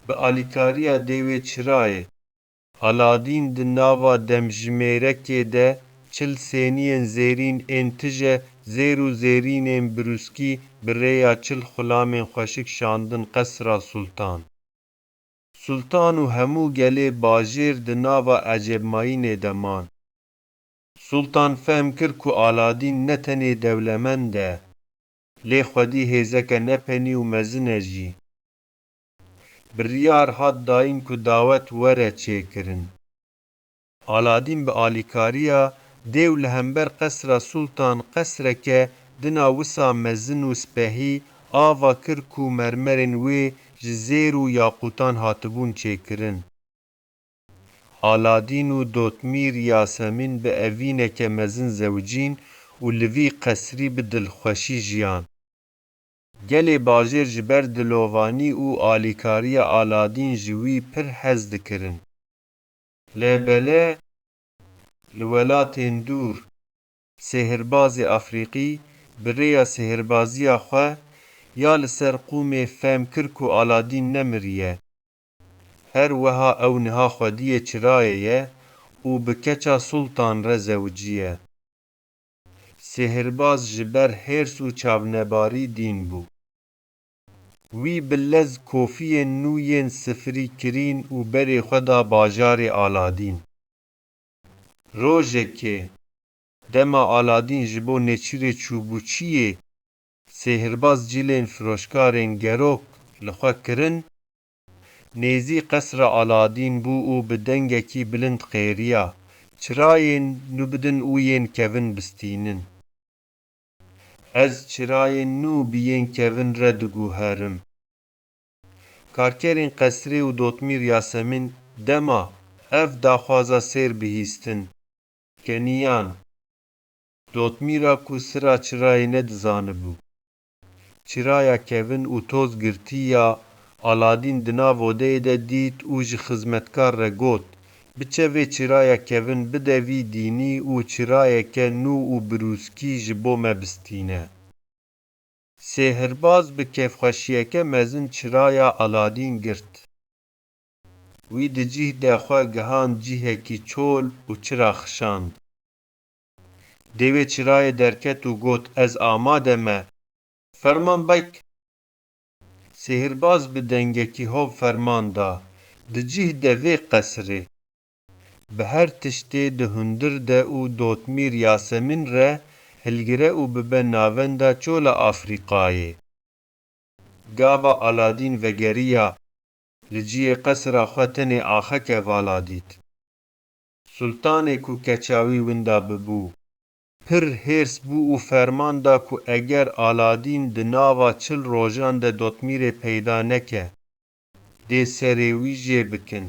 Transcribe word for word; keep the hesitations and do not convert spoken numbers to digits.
Bi alîkariya dêwê çirayê, Aladîn di nava demjimêrekê de çil sêniyên zêrîn ên tije zêr û zêrînên birûskî bi rêya çil xulamên xweşik şandin qesra Sultan. Sultan û hemû gelê bajêr di nava ecêbmayînê de man. Sultan fehm kir ku Aladîn ne tenê dewlemend e, lê xwedî hêzeke nepenî û mezin e jî. Biryar hat dayîn ku dawet were çêkirin. Aladîn bi alîkariya dêw li hember qesra Sultan qesreke dina wisa mezin û spehî ava kir ku mermerên wê ji zêr û yaqûtan hatibûn çêkirin. Aladîn û Dotmîr Yasemîn bi evîneke mezin zewicîn û li vî qesrî bi dilxweşî jiyan. Gelê bajêr ji ber dilovanî û alîkariya Aladîn ji wî pir hez dikirin. Lê belê li welatên dûr, sêhirbazê Afrîqî bi rêya sêhirbaziya xwe ya li ser qûmê fehm kir ku Aladîn nemiriye. Her wiha ew niha xwediyê çirayê ye û bi keça Sultan re zewiciye. Sêhirbaz ji ber hêrs û çavnebarî dîn bû. Wî bi lez kofiyên nû yên sifirî kirîn û berê xwe da bajarê Aladîn. Rojekê, dema Aladîn ji bo nêçîrê çûbûçiyê sêhirbaz cilên firoşkarên gerok li xwe kirin, nêzî qesra Aladîn bû û bi dengekî bilind qêriya, "Çirayên nû bidin û yên kevin bistînin." Ez çirayên nû bi yên kevin re diguherim. Karkerên qesrê û Dotmîr Yasemîn dema ev daxwaza sêr bihîstin, keniyan. Dotmîra ku sira çirayê nedizanibû, çiraya kevin û toz girtî ya Aladîn di nav odeyê de dît û ji xizmetkar re got, "Biçe vê çiraya kevin bide vî dînî û çirayeke nû û birûskî ji bo me bistîne." Sêhirbaz bi kêfxweşiyeke mezin çiraya Aladîn girt. Wî di cih de xwe gihand cihekî çol û çira xişand. Dêwê çirayê derket û got, "Ez amade me. Ferman bek." Sêhirbaz bi dengekî hov ferman da, "Di cih de vê qesrê, bi her tiştê di hundir de û Dotmîr Yasemîn re hilgire û bibe navenda çola Afrîqayê." Gava Aladîn vegeriya, li cihê qesra xwe tenê axeke vala dît. Sultanê ku keça wî winda bibû, pir hêrs bû û ferman da ku eger Aladîn di nava çil rojan de Dotmîrê peyda neke, dê serê wî jê bikin.